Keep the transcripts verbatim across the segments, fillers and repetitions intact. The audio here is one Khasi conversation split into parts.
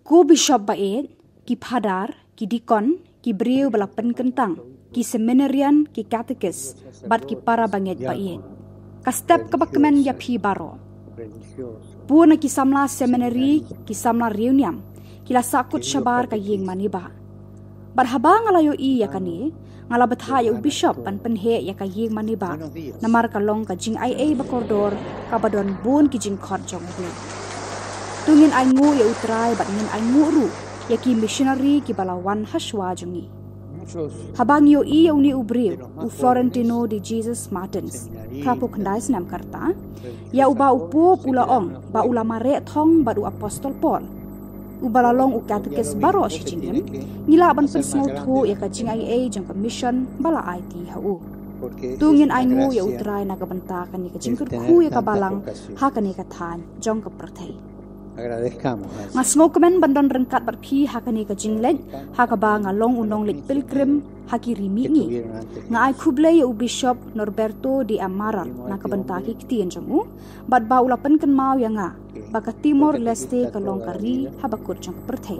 Ko bishop ba ïeit, ki phadar, ki dikon, ki briew ba la pynkyntang, ki seminarian, ki katekis, bad ki para bangeit ba ïeit. Ka step kaba kmen ïa phi baroh. Bun na ki samla seminari, ki samla riewniam, ki la sahkut shabar ka ïing mane bah. Bad haba nga la ïohi ïa kane, nga la bthah ïa u bishop ban pynheh ïa ka ïing mane bah, namar ka long ka jingaiei ba kordor, kaba don bun ki jingkhot jong U Blei. To ngin ainguh ïa U Trai bad ngin ainguh ruh ïa ki missionary kiba la wan hashwa jong ngi. Haba ngi ïohi ïa une u briew, u Florentino de Jesus Martins, phra phew khyndai snem ka rta, ïa uba u Pope u la ong ba u la mareh thong bad u Apostol Paul, uba la long u katekis baroh shi jingim, ngi lah ban pynsngewthuh ïa ka jingaiei jong ka mission ba la aiti ha u. To ngin ainguh ïa U Trai na ka bynta kane ka jingkyrkhu ïa ka balang ha kane ka thaiñ jong ka pyrthei. Agradezcamos. Nga sngewkmen ban don ryngkat bad phi ha kane ka jingleit, ha kaba nga long u nongleit pilgrim ha ki ri mihngi. Nga ai khublei ïa u Bishop Norberto de Amaral na ka bynta ki ktien jong u, bad ba u la pynkynmaw ïa nga ba ka Timor Leste ka long ka ri ha bakut jong ka pyrthei.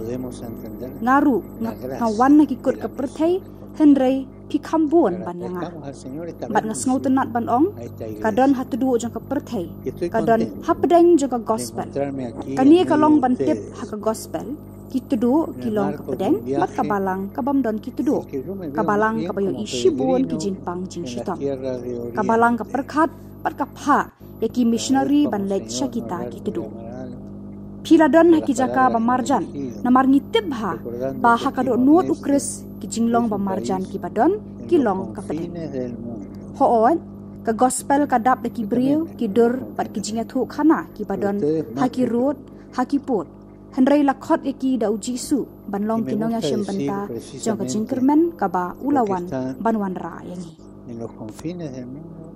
Nga ruh nga, nga wan na ki kut ka pyrthei, hynrei phi kham bun ban ïa nga. Bad nga sngewtynnat ban ong, ka don ha tduh jong ka pyrthei, ka don hapdeng jong ka gospel. Kane ka long ban tip ha ka gospel, ki tduh ki long ka pdeng bad ka balang ka bym don ki tduh, ka balang kaba ïohi shibun ki jingpang jingshitom, ka balang ka pyrkhat bad ka phah ïa ki missionary ban leit sha kita ki tduh. Phi la don ha ki jaka ba marjan, namar ngi tip bha ba ha ka dohnud U Khrist ki jinglong ba marjan kiba don ki long ka pdeng. Hooid, ka gospel ka dap da ki briew, ki dur bad ki jingïathuhkhana kiba don ha ki rud, ha ki pud. Hynrei la khot ïa ki da U Jisu ban long ki nongïashim bynta jong ka jingkyrmen kaba u la wan ban wanrah ïa ngi. En los confines del mundo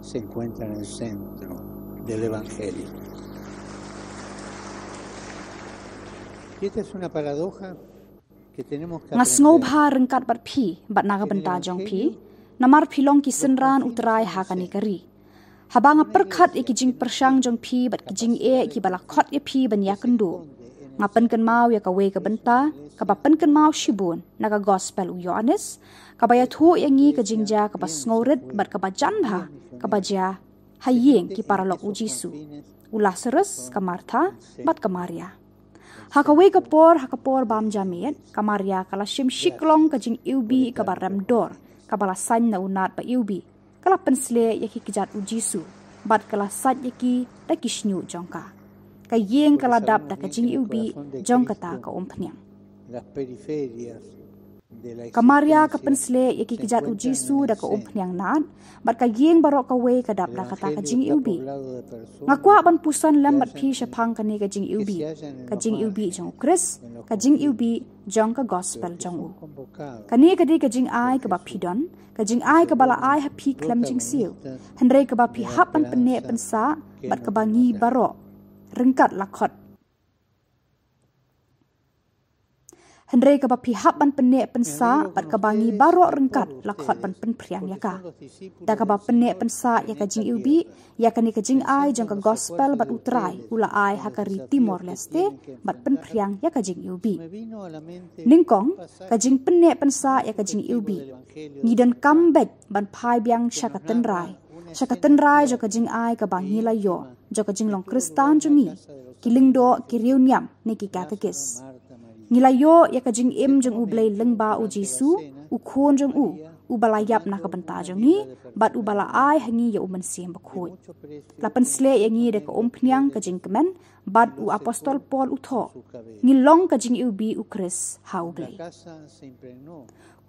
se encuentra en el centro del Evangelio. Y esta es una paradoja que tenemos que... Nga sngewbha ryngkat bad phi bad na ka bynta jong phi, namar phi long ki synran U Trai ha kane ka ri. Haba nga pyrkhat ïa ki jingpyrshang jong phi bad ki jingeh kiba la khot ïa phi ban ïakynduh, nga pynkynmaw ïa kawei ka bynta kaba pynkynmaw shibun na ka gospel u Ïoannis, kaba ïathuh ïa ngi ka jingjia kaba sngewrit bad kaba jan bha kaba jia ha ïing ki paralok U Jisu, u Lasarus, ka Martha bad ka Maria. Ha kawei ka por, ha ka por bam jamet, ka Maria ka la shim shiklong ka jingiwbih kaba rem dor kaba la sain na u nad ba iwbih. Ka la pynsleh ïa ki kjat U Jisu bad ka la sait ïa ki da ki shñiuh jong ka. Ka ïing ka la dap da ka jingiwbih jong kata ka umphniang. Ka Maria ka pynsleh ïa ki kjat U Jisu da ka umphniang nad, bad ka ïing baroh kawei ka dap da kata ka jingiwbih. Nga kwah ban puson lem bad phi shaphang kane ka jingiwbih, ka jingiwbih jong U Khrist, ka jingiwbih jong ka gospel jong u. Kane ka dei ka jingai kaba phi don, ka jingai kaba la ai ha phi khlem jingsiew, hynrei kaba phi hap ban pynneh pynsah bad kaba ngi baroh ryngkat la khot. Hynrei kaba phi hap ban pynneh pynsah bad kaba ngi baroh ryngkat la khot ban pynphriang ïa ka. Da kaba pynneh pynsah ïa ka jingiwbih, ïa kane ka jingai jong ka gospel bad U Trai u la ai ha ka ri Timor Leste, bad pynphriang ïa ka jingiwbih. Nyngkong, ka jingpynneh pynsah ïa ka jingiwbih. Ngi donkam beit ban phai biang sha ka tynrai, sha ka tynrai jong ka jingai kaba ngi la ïoh jong ka jinglong Khristan jong ngi, ki lyngdoh, ki riewniam ne ki katekis. Ngi la ïoh ïa ka jingim jong U Blei lyngba U Jisu, U Khun jong u, uba la ïap na ka bynta jong ngi, bad uba la ai ha ngi ïa U Mynsiem Bakhuid. La pynsleh ïa ngi da ka umphniang ka jingkmen, bad u apostol Paul u thoh, ngi long ka jingiwbih U Khrist ha U Blei.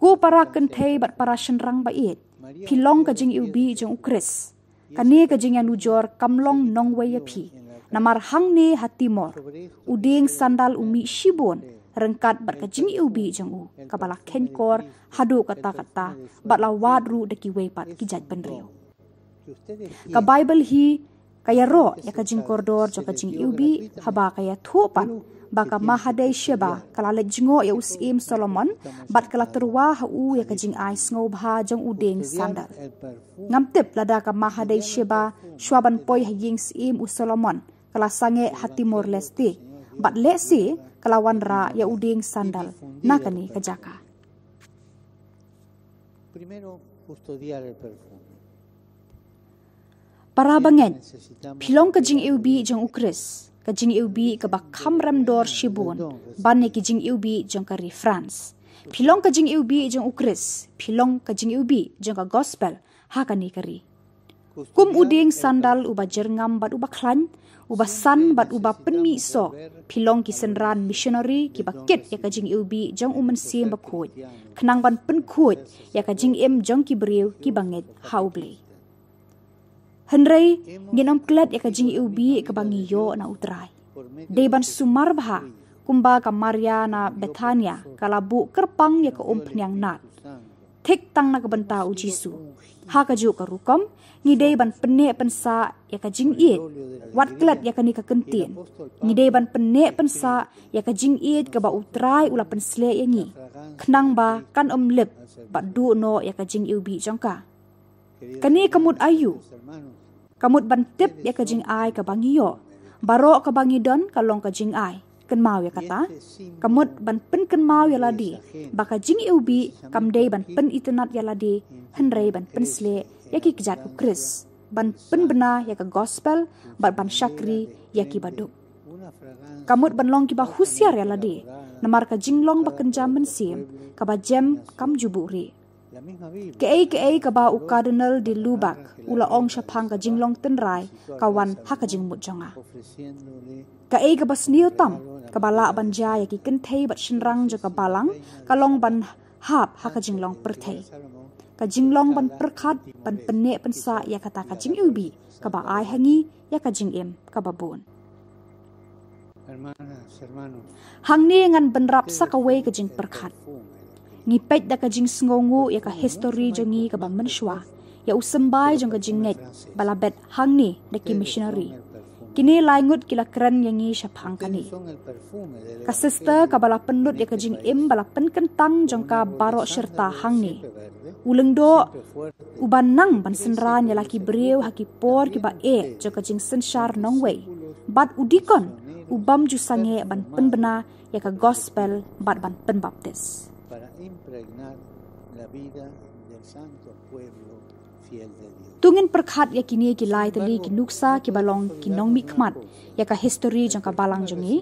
Ko para kynthei bad para shynrang ba ïeit, phi long ka jingiwbih jong U Khrist. Kane ka jingïanujor kam long nongwei ïa phi. Namar hangne ha Timor, u dieng sandal u mih shibun ryngkat bad ka jingiwbih jong u, kaba la kheiñkor haduh katta katta, bad la wad ruh da kiwei pat ki jaitbynriew. Ka Baibl hi ka ïaroh ïa ka jingkordor jong ka jingiwbih, haba ka ïathuh pat ba ka Mahadei Sheba ka la leit jngoh ïa u Syiem Solomon, bad ka la tyrwa ha u ïa ka jingai sngewbha jong u dieng sandal. Ngam tip lada ka Mahadei Sheba, shwa ban poi ha ïing syiem u Solomon, ka la sangeh ha Timor Leste, Bad lehse ka la wanrah ïa u dieng sandal na kane ka jaka. Para bangeit, phi long ka jingiwbih jong u Khrist, ka jingiwbih kaba kham rem dor shibun ban ïa ki jingiwbih jong ka ri France. Phi long ka jingiwbih jong u Khrist, phi long ka jingiwbih jong ka gospel ha kane ka ri. Kum u dieng sandal uba jyrngam bad uba khlaiñ, uba san bad uba pynmih soh, phi long ki synran missionary kiba kit ïa ka jingiwbih jong u Mynsiem Bakhuid, khnang ban pynkhuid ïa ka jingim jong ki briew kiba ngeit ha u Blei. Hynrei ngin ym klet ïa ka jingiwbih kaba ngi ïoh na u Trai. Dei ban sumar bha, kumba ka Maria na Bethania ka la buh kyrpang ïa ka umphniang nad, thik tang na ka bynta u Jisu. Ha kajuh ka rukom, ngi dei ban pynneh pynsah ïa ka jingïeit, wat klet ïa kane ka kyntien. Ngi dei ban pynneh pynsah ïa ka jingïeit kaba u Trai u la pynsleh ïa ngi, khnang ba kan ym lip bad duh noh ïa ka jingiwbih jong ka. Kane ka mut aïu? Ka mut ban tip ïa ka jingai kaba ngi ïoh. Baroh kaba ngi don ka long ka jingai. Kynmaw ïa kata. Ka mut ban pynkynmaw ïa lade ba ka jingiwbih kam dei ban pynitynnad ïa lade, hynrei ban pynsleh ïa ki kjat u Khrist, ban pynbna ïa ka gospel bad ban shakri ïa kiba duk. Ka mut ban long kiba husiar ïa lade, namar ka jinglong ba kynja mynsiem kaba jem kam ju buhrieh. Kaei kaei kaba u Cardinal de Lubac u la ong shaphang ka jinglong tynrai ka wan ha ka jingmut jong nga. Kaei kaba sniew tam kaba lah ban jia ïa ki kynthei bad shynrang jong ka balang ka long ban hap ha ka jinglong pyrthei. Ka jinglong ban pyrkhat, ban pynneh pynsah ïa kata ka jingiwbih kaba ai ha ngi ïa ka jingim kaba bun. Hangne ngan bynrap sa kawei ka jingpyrkhat. Ngi peit da ka jingsngewnguh ïa ka histori jong ngi kaba mynshuwa, ïa u symbai jong ka jingngeit ba la bet hangne da ki missionary. Kine lai ngut ki la kren ïa ngi shaphang kane. Ka sister kaba la pynlut ïa ka jingim ba la pynkyntang jong ka baroh shirta hangne. U lyngdoh uba nang ban synran ïa la ki briew ha ki por kiba eh jong ka jingsynshar nongwei. Bad u dikon u bym ju sangeh ban pynbna ïa ka gospel bad ban pynbaptis. To ngin pyrkhat ïa kine ki lai tylli ki nuksa kiba long ki nongmihkhmat ïa ka histori jong ka balang jong ngi.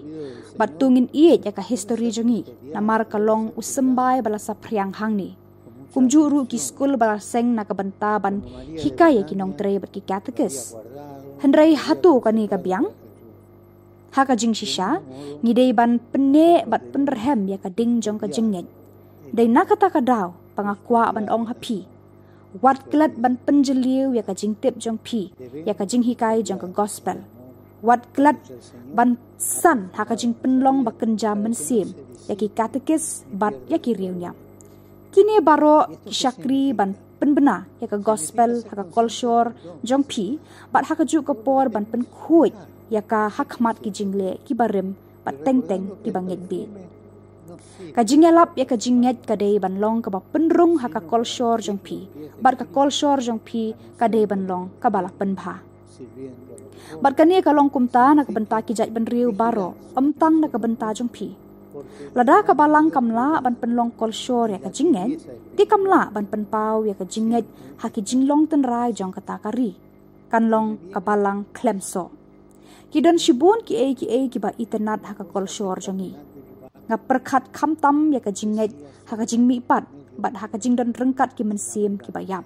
Bad to ngin ïeit ïa ka histori jong ngi, namar ka long u symbai ba la saphriang hangne. Kumjuh ruh ki skul ba la seng na ka bynta ban hikai ïa ki nongtrei bad ki katekis. Hynrei hato kane ka biang? Ha ka jingshisha, ngi dei ban pynneh bad pynrhem ïa ka ding jong ka jingngeit. Dei na kata ka daw ba nga kwah ban ong ha phi, wat klet ban pynjylliew ïa ka jingtip jong phi ïa ka jinghikai jong ka gospel. Wat klet ban san ha ka jingpynlong ba kynja mynsiem ïa ki katekis bad ïa ki riewniam. Kine baroh ki shakri ban pynbna ïa ka gospel ha ka kolshor jong phi, bad ha kajuh ka por ban pynkhuid ïa ka ha khmat ki jingleh kiba rim bad teng teng kiba ngeit beit. Ka jingïalap ïa ka jingngeit ka dei ban long kaba pynrung ha ka kolshor jong phi, bad ka kolshor jong phi ka dei ban long kaba la pynbha. Bad kane ka long kumta na ka bynta ki jaitbynriew baroh, ym tang na ka bynta jong phi. Lada ka balang kam lah ban pynlong kolshor ïa ka jingngeit, te kam lah ban pynpaw ïa ka jingngeit ha ki jinglong tynrai jong kata ka ri. Kan long ka balang khlem soh. Ki don shibun kiei kiei kiba itynnad ha ka kolshor jong ngi. Nga pyrkhat khamtam ïa ka jingngeit ha ka jingmihpat bad ha ka jingdon ryngkat ki mynsiem kiba ïap.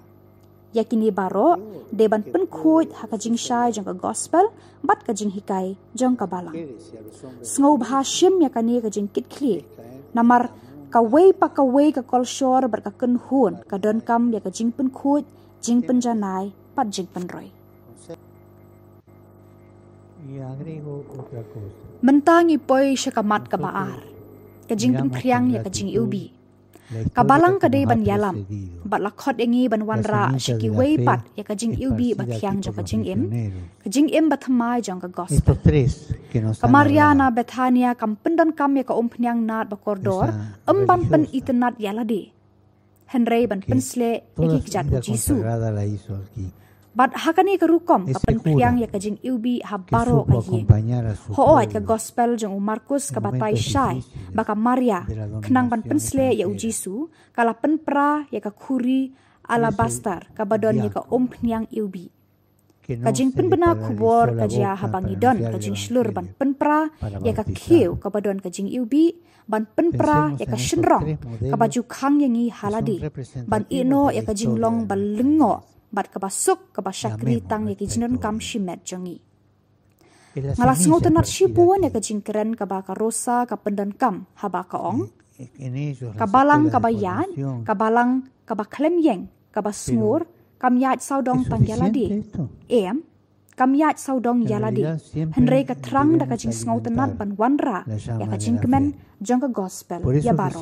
Ïa kine baroh dei ban pynkhuid ha ka jingshai jong ka gospel bad ka jinghikai jong ka balang. Sngewbha shim ïa kane ka jingkitkhlieh, namar kawei pa kawei ka kolshor bad ka kynhun ka donkam ïa ka jingpynkhuid, jingpynjanai bad jingpynroi. Mynta ngi poi sha ka mat kaba ar, ka jingpynphriang ïa ka jingiwbih. Ka balang ka dei ban ïalam bad la khot ïa ngi ban wanrah sha kiwei pat ïa ka jingiwbih ba thiang jong ka jingim, ka jingim ba thymmai jong ka gospel. Ka Maria na Bethania kam pyndonkam ïa ka umphniang nad ba kordor ym ban pynitynnad ïa lade, hynrei ban pynsleh ïa ki kjat u Jisu. Bad ha kane ka rukom ka pynphriang ïa ka jingiwbih ha baroh ka ïing. Hooid, ka gospel jong u Markus kaba tai shai ba ka Maria khnang ban pynsleh ïa u Jisu ka la pynpra ïa ka khuri alabastar kaba don ïa ka umphniang iwbih. Ka jingpynbna khubor ka jia haba ngi don ka jingshlur ban pynpra ïa ka khiew kaba don ka jingiwbih, ban pynpra ïa ka shynrong kaba ju khang ïa ngi ha lade, ban ïehnoh ïa ka jinglong ba lyngngoh bad kaba suk kaba shakri tang ïa ki jingdonkam shimet jong ngi. Nga la sngewtynnat shibun ïa ka jingkren kaba ka Rosa ka pyndonkam haba ka ong, ka balang kaba ïaid, ka balang kaba khlem ïeng, kaba sngur, kam ïaid sawdong tang ïa lade. Em, kam ïaid sawdong ïa lade. Hynrei ka thrang da ka jingsngewtynnat ban wanrah ïa ka jingkmen jong ka gospel ïa baroh.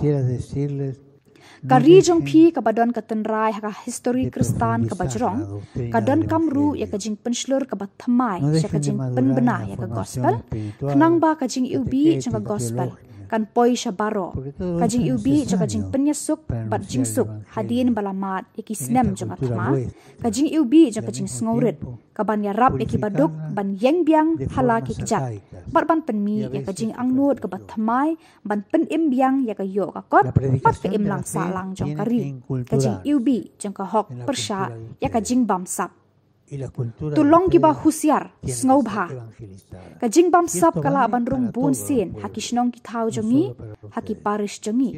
Ka ri jong phi kaba don ka tynrai ha ka histori Khristan kaba jrong, ka donkam ruh ïa ka jingpynshlur kaba thymmai sha ka jingpynbna ïa ka gospel, khnang ba ka jingiwbih jong ka gospel kan poi sha baroh. Ka jingiwbih jong ka jingpynïasuk bad jingsuk hadien ba la mad ïa ki snem jong ka thma, ka jingiwbih jong ka jingsngewrit, kaban ïarap ïa kiba duk ban ïeng biang ha la ki kjat bad ban pynmih ïa ka jingangnud kaba thymmai ban pynim biang ïa ka ïoh ka kot bad ka imlang sahlang jong ka ri, ka jingiwbih jong ka hok pyrshah ïa ka jingbamsap. To long kiba husiar, sngewbha. Ka jingbamsap ka lah ban rung bun sien ha ki shnong ki thaw jong ngi, ha ki parish jong ngi.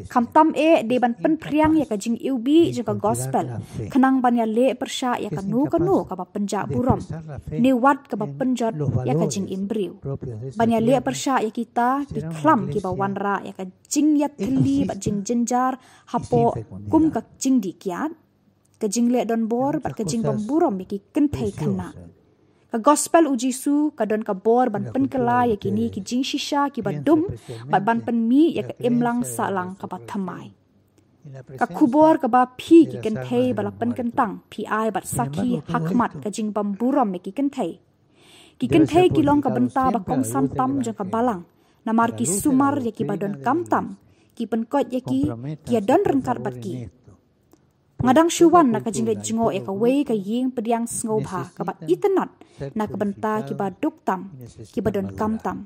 Khamtam eh dei ban pynphriang ïa ka jingiwbih jong ka gospel, khnang ban ïaleh pyrshah ïa kano kano kaba pynjah burom, ne wat kaba pynjot ïa ka jingim briew. Ban ïaleh pyrshah ïa kita ki khlam kiba wanrah ïa ka jingïathylli bad jingjynjar hapoh kum ka jingdih kiad, ka jingleh donbor bad ka jingbymburom ïa ki kynthei khynnah. Ka gospel u Jisu ka don ka bor ban pynkylla ïa kine ki jingshisha kiba dum bad ban pynmih ïa ka imlang sahlang kaba thymmai. Ka khubor kaba phi ki kynthei ba la pynkyntang phi ai bad sakhi ha khmat ka jingbymburom ïa ki kynthei. Ki kynthei ki long ka bynta ba kongsan tam jong ka balang, namar ki sumar ïa kiba donkam tam, ki pynkoit ïa ki, ki ïadon ryngkat bad ki. Nga dang shu wan na ka jingleit jngoh ïa kawei ka ïing pdiang sngewbha kaba itynnad na ka bynta kiba duk tam, kiba donkam tam,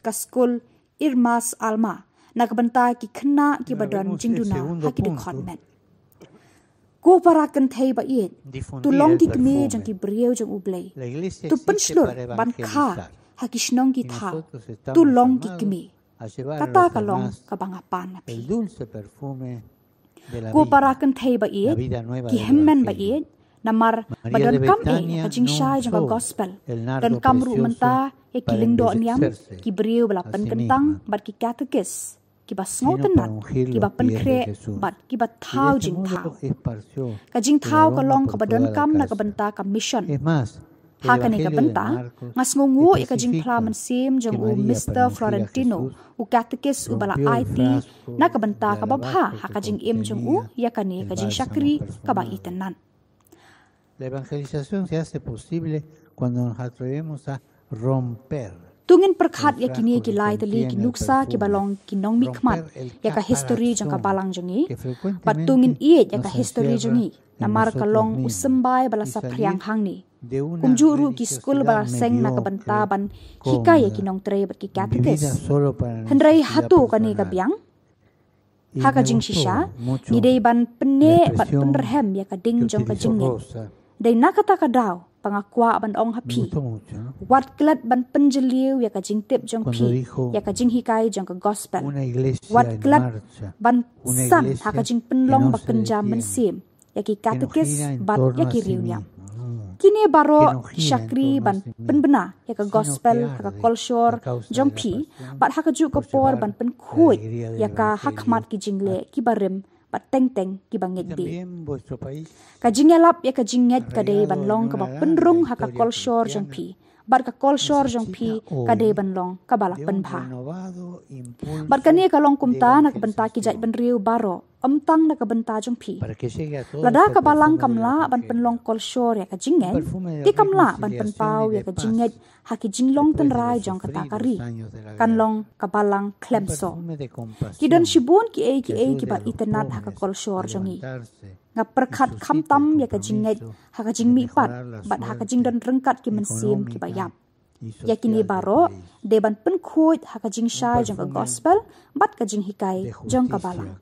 ka skul Irmas Alma, na ka bynta ki khynnah kiba don jingduna ha ki dkhot met. Ko para kynthei ba ïeit, to long ki kmie jong ki briew jong U Blei. To pynshlur ban kha ha ki shnong ki thaw. To long ki kmie. Kata ka long kaba nga pan na phi. Ko para kynthei ba ïeit, ki hynmen ba ïeit, namar ba donkam eh ka jingshai jong ka gospel. Donkam ruh mynta ïa ki lyngdoh niam, ki briew ba la pynkyntang bad ki katekis kiba sngewtynnat, kiba pynkhreh bad kiba thaw jingthaw. Ka jingthaw ka long kaba donkam na ka bynta ka mission. Ha kane ka bynta, nga sngewnguh ïa ka jingphla mynsiem jong u Mister Florentino, u katekis uba la aiti na ka bynta kaba bha ha ka jingim jong u ïa kane ka jingshakri kaba itynnad. La evangelización se hace posible cuando nos atrevemos a romper. To ngin pyrkhat ïa kine ki lai tylli ki nuksa kiba long ki nongmihkhmat ïa ka histori jong ka balang jong ngi. Bad to ngin ïeit ïa ka histori jong ngi, namar ka long u symbai ba la saphriang hangne. Kumjuh ruh ki skul ba la seng na ka bynta ban hikai ïa ki nongtrei bad ki katekis. Hynrei hato kane ka biang? Ha ka jingshisha, ngi dei ban pynneh bad pynrhem ïa ka ding jong ka jingngeit. Dei na kata ka daw ba nga kwah ban ong ha phi, wat klet ban pynjylliew ïa ka jingtip jong phi ïa ka jinghikai jong ka gospel. Wat klet ban san ha ka jingpynlong ba kynja mynsiem ïa ki katekis bad ïa ki riewniam. Kine baroh ki shakri ban pynbna ïa ka gospel ha ka kolshor jong phi bad ha kajuh ka por ban pynkhuid ïa ka ha khmat ki jingleh kiba rim bad teng teng kiba ngeit bha. Ka jingïalap ïa ka jingngeit ka dei ban long kaba pynrung ha ka kolshor jong phi bad ka kolshor jong phi ka dei ban long kaba la pynbha. Bad kane ka long kumta na ka bynta ki jaitbynriew baroh, ym tang na ka bynta jong phi. Lada ka balang kam lah ban pynlong kolshor ïa ka jingngeit, te kam lah ban pynpaw ïa ka jingngeit ha ki jinglong tynrai jong kata ka ri. Kan long ka balang khlem soh. Ki don shibun kiei kiei kiba itynnad ha ka kolshor jong ngi. Nga pyrkhat khamtam ïa ka jingngeit ha ka jingmihpat bad ha ka jingdon ryngkat ki mynsiem kiba ïap. Ïa kine baroh dei ban pynkhuid ha ka jingshai jong ka gospel bad ka jinghikai jong ka balang.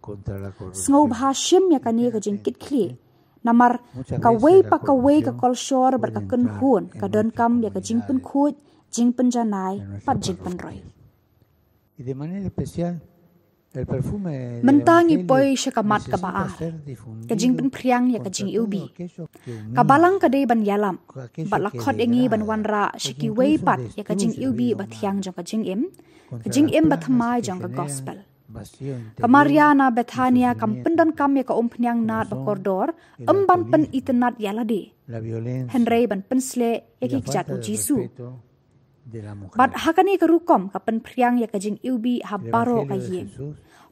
Sngewbha shim ïa kane ka jingkitkhlieh, namar kawei pa kawei ka kolshor bad ka kynhun ka donkam ïa ka jingpynkhuid, jingpynjanai bad jingpynroi. Mynta ngi poi sha ka mat kaba ar, ka jingpynphriang ïa ka jingiwbih. Ka balang ka dei ban ïalam bad la khot ïa ngi ban wanrah sha kiwei pat ïa ka jingiwbih bathiang jong ka jingim, ka jingim bathymmai jong ka gospel. Ka Maria na Bethania kam pyndonkam ïa ka umphniang nad bakordor ym ban pynitynnad ïa lade, hynrei ban pynsleh ïa ki kjat u Jisu. Bad ha kane ka rukom ka pynphriang ïa ka jingiwbih ha baroh ka ïing.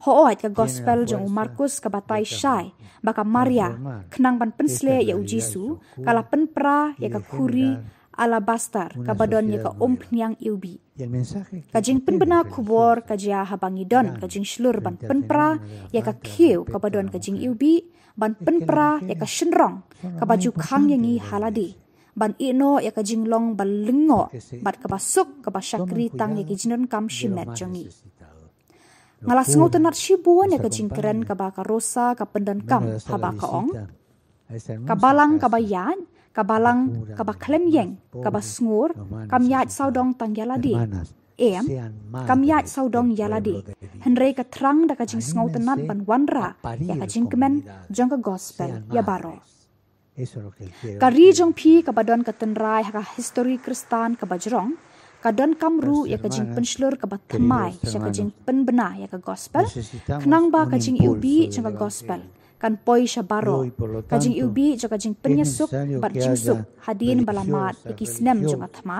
Hooid, ka gospel jong u Markus ka batai shai ba ka Maria, khnang ban pynsleh ïa u Jisu, ka la pynpra ïa ka khuri alabastar kaba don ïa ka umphniang iwbih. Ka jingpynbna khubor ka jia haba ngi don ka jingshlur ban pynpra ïa ka khiew kaba don ka jingiwbih, ban pynpra ïa ka shynrong kaba ju khang ïa ngi ha lade, ban ïehnoh ïa ka jinglong ba lyngngoh bad kaba suk kaba shakri tang ïa ki jingdonkam shimet jong ngi. Nga la sngewtynnad shibun ïa ka jingkren kaba ka Rosa ka pyndonkam haba ka ong: Ka balang kaba ïaid, ka balang kaba khlem ïeng, kaba sngur, kam ïaid sawdong tang ïa lade. Em, kam ïaid sawdong ïa lade, hynrei ka thrang da ka jingsngewtynnad ban wanrah ïa ka jingkmen jong ka gospel ïa baroh. Ka ri jong phi kaba don ka tynrai ha ka histori Khristan kaba jrong ka donkam ruh ïa ka jingpynshlur kaba thymmai sha ka jingpynbna ïa ka gospel, khnang ba ka jingiwbih jong ka gospel kan poi sha baroh. Ka jingiwbih jong ka jingpynïasuk bad jingsuk hadien ba la mad ïa ki snem jong ka thma,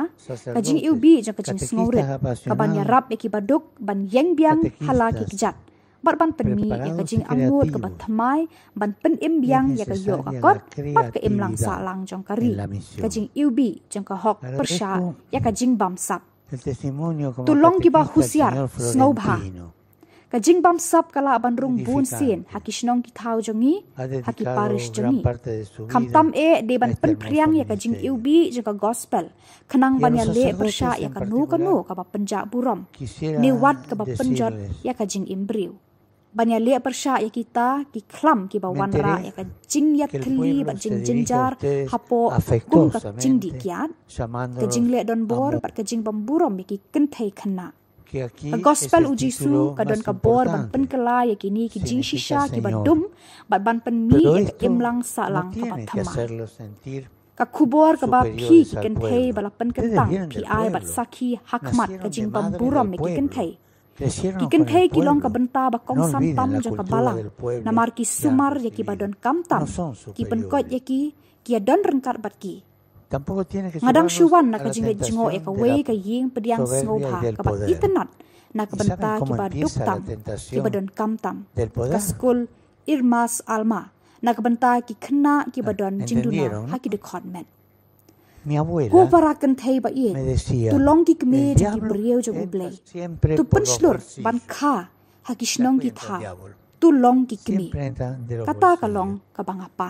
ka jingiwbih jong ka jingsngewrit kaban ïarap ïa ki baduk ban ïeng biang ha la ki kjat, bad ban pynmih ïa ka jingangnud kaba thymmai ban pynim biang ïa ka ïoh ka kot bad ka imlang sahlang jong ka ri, ka jingiwbih jong ka hok pyrshah ïa ka jingbamsap. To long kiba husiar, sngewbha. Ka jingbamsap ka lah ban rung bun sien ha ki shnong ki thaw jong ngi, ha ki parish jong ngi. Khamtam eh dei ban pynphriang ïa ka jingiwbih jong ka gospel, khnang ban ïaleh pyrshah ïa kano kano kaba pynjah burom ne wat kaba pynjot ïa ka jingim briew. Ban ïaleh pyrshah ïa kita ki khlam kiba wanrah ïa ka jingïathylli bad jingjynjar hapoh kum ka jingdih kiad, ka jingleh donbor bad ka jingbymburom ïa ki kynthei khynnah. Ka gospel u Jisu ka don ka bor ban pynkylla ïa kine ki jingshisha kiba dum bad ban pynmih ïa ka imlang sahlang kaba thymmai. Ka khubor kaba phi ki kynthei ba la pynkyntang phi ai bad sakhi ha khmat ka jingbymburom ïa ki kynthei. Ki kynthei ki long ka bynta ba kongsan tam jong ka balang, namar ki sumar ïa kiba donkam tam, ki pynkoit ïa ki, ki ïadon ryngkat bad ki. Nga dang shu wan na ka jingleit jngoh ïa kawei ka ïing pdiang sngewbha kaba itynnad na ka bynta kiba duk tam, kiba donkam tam, ka skul Irmas Alma, na ka bynta ki khynnah kiba don jingduna ha ki dkhot met. Ko para kynthei ba ïeit, to long ki kmie jong ki briew jong U Blei. To pynshlur ban kha ha ki shnong ki thaw. To long ki kmie. Kata ka long kaba nga pan.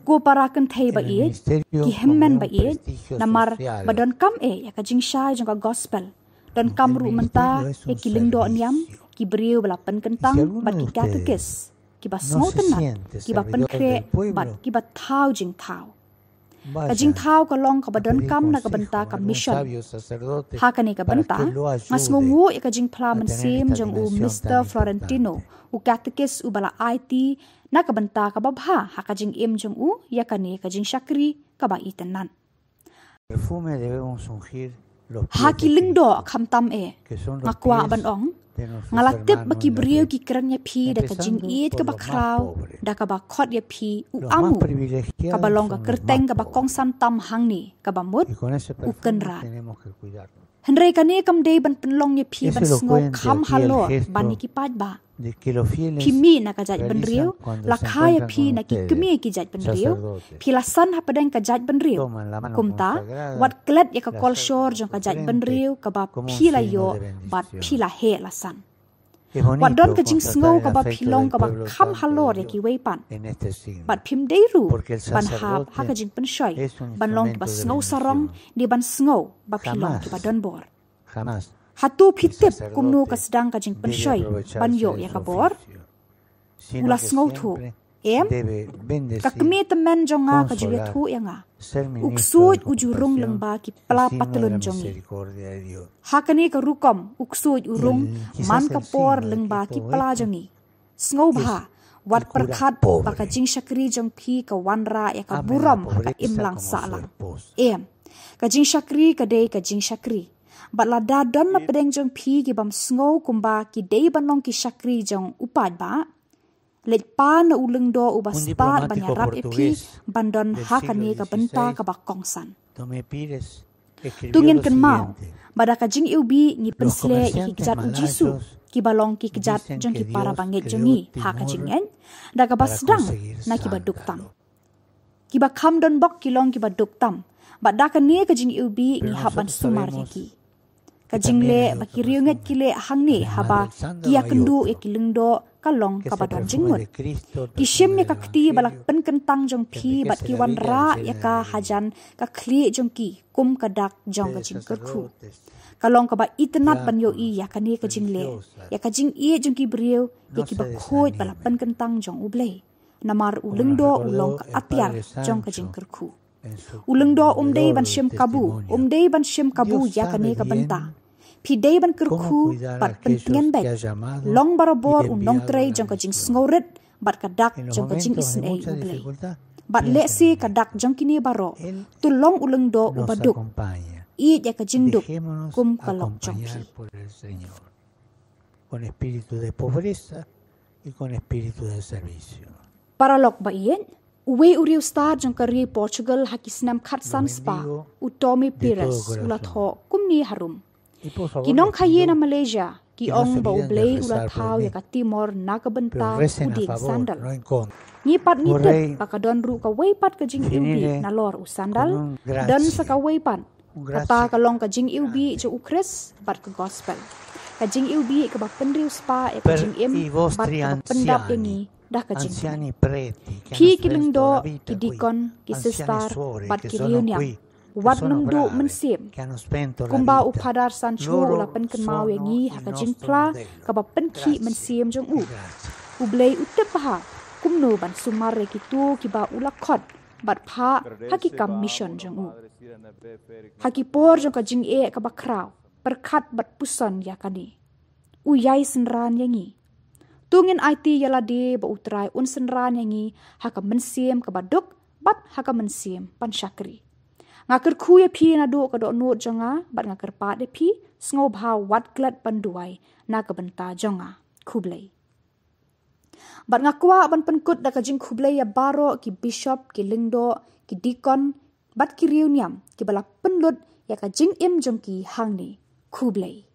Ko para kynthei ba ïeit, ki hynmen ba ïeit, namar ba donkam eh ïa ka jingshai jong ka gospel. Donkam ruh mynta ïa ki lyngdoh niam, ki briew ba la pynkyntang bad ki katekis kiba sngewtynnad, kiba pynkhreh bad kiba thaw jingthaw. Ka jingthaw ka long kaba donkam na ka bynta ka mission. Ha kane ka bynta, nga sngewnguh ïa ka jingphla mynsiem jong u Mister Florentino, u katekis uba la aiti na ka bynta kaba bha ha ka jingim jong u ïa kane ka jingshakri kaba itynnad. Ha ki lyngdoh khamtam eh, nga kwah ban ong, nga la tip ba ki briew ki kren ïa phi da ka jingïeit kaba khraw, da kaba khot ïa phi u amo, kaba long ka kyrteng kaba kongsan tam hangne, kaba mut U Kynrad. Hynrei kane kam dei ban pynlong ïa phi ban sngew kham halor ban ïa ki paidbah. Phi mih na ka jaitbynriew, la kha ïa phi na ki kmie ki jaitbynriew, phi la san hapdeng ka jaitbynriew. Kumta, wat klet ïa ka kolshor jong ka jaitbynriew kaba phi la ïoh bad phi la heh la san. Wat don ka jingsngew kaba phi long kaba kham halor ïa kiwei pat. Bad phim dei ruh ban hap ha ka jingpynshoi ban long kiba sngew sarong ne ban sngew ba phi long kiba donbor. Hato phi tip kumno ka sdang ka jingpynshoi ban ïoh ïa ka bor? U la sngewthuh, em? Ka kmie tymmen jong nga ka ju ïathuh ïa nga, u ksuid u ju rung lyngba ki pla patlun jong ngi. Ha kane ka rukom u ksuid u rung man ka por lyngba ki pla jong ngi. Sngewbha wat pyrkhat ba ka jingshakri jong phi ka wanrah ïa ka burom ka imlang sahlang. Em, ka jingshakri ka dei ka jingshakri. Bad lada don na pdeng jong phi ki bym sngew kumba ki dei ban long ki shakri jong u paidbah, leit pan na u lyngdoh uba spah ban ïarap ïa phi ban don ha kane ka bynta kaba kongsan. To ngin kynmaw ba da ka jingiwbih ngi pynsleh ïa ki kjat U Jisu kiba long ki kjat jong ki para bangeit jong ngi ha ka jingngeit, da kaba sdang na kiba duk tam. Kiba kham donbok ki long kiba duk tam, bad da kane ka jingiwbih ngi hap ban sumar ïa ki. Ka jingleh ba ki riewngeit ki leh hangne haba ki ïakynduh ïa ki lyngdoh ka long kaba don jingmut. Ki shim ïa ka kti ba la pynkyntang jong phi bad ki wanrah ïa ka hajan ka khlieh jong ki kum ka dak jong ka jingkyrkhu. Ka long kaba itynnad ban ïohi ïa kane ka jingleh, ïa ka jingïeit jong ki briew ïa kiba khuid ba la pynkyntang jong U Blei. Namar u lyngdoh u long ka atiar jong ka jingkyrkhu. U lyngdoh um dei ban shim kabu, um dei ban shim kabu ïa kane ka bynta. Phi dei ban kyrkhu bad pyntngen beit. Long barabor u nongtrei jong ka jingsngewrit bad ka dak jong ka jingisynei U Blei. Bad lehse ka dak jong kine baroh, to long u lyngdoh uba duk. Ïeit ïa ka jingduk kum ka lok jong phi. Con espíritu de pobreza y con espíritu de servicio. Paralok ba ïeit, uwei u riewstad jong ka ri Portugal ha ki snem khatsan spah, u Tommy Pires, u la thoh kumne harum: Ki nongkhaïi na Malaysia ki ong ba U Blei u la thaw ïa ka Timor na ka bynta u dieng sandal. Ngi pat ngi tip ba ka don ruh kawei pat ka jingiwbih nalor u sandal. Don sa kawei pat. Kata ka long ka jingiwbih jong U Khrist bad ka gospel. Ka jingiwbih kaba pynriewspah ïa ka jingim bad kaba pyndap ïa ngi da ka jingkmen. Phi ki lyngdoh, ki dikon, ki sister bad ki riewniam, wat nym duh mynsiem. Kumba u Phadar Sancho u la pynkynmaw ïa ngi ha ka jingphla kaba pynkhih mynsiem jong u, U Blei u tip bha kumno ban sumar ïa kito kiba u la khot bad phah ha ki kam mission jong u. Ha ki por jong ka jingeh kaba khraw, pyrkhat bad puson ïa kane. U ïai synran ïa ngi. To ngin aiti ïa lade ba U Trai un synran ïa ngi ha ka mynsiem kaba duk bad ha ka mynsiem ban shakri. Nga kyrkhu ïa phi naduh ka dohnud jong nga bad nga kyrpad ïa phi, sngewbha wat klet ban duwai na ka bynta jong nga. Khublei. Bad nga kwah ban pynkut da ka jingkhublei ïa baroh ki bishop, ki lyngdoh, ki dikon bad ki riewniam kiba la pynlut ïa ka jingim jong ki hangne. Khublei.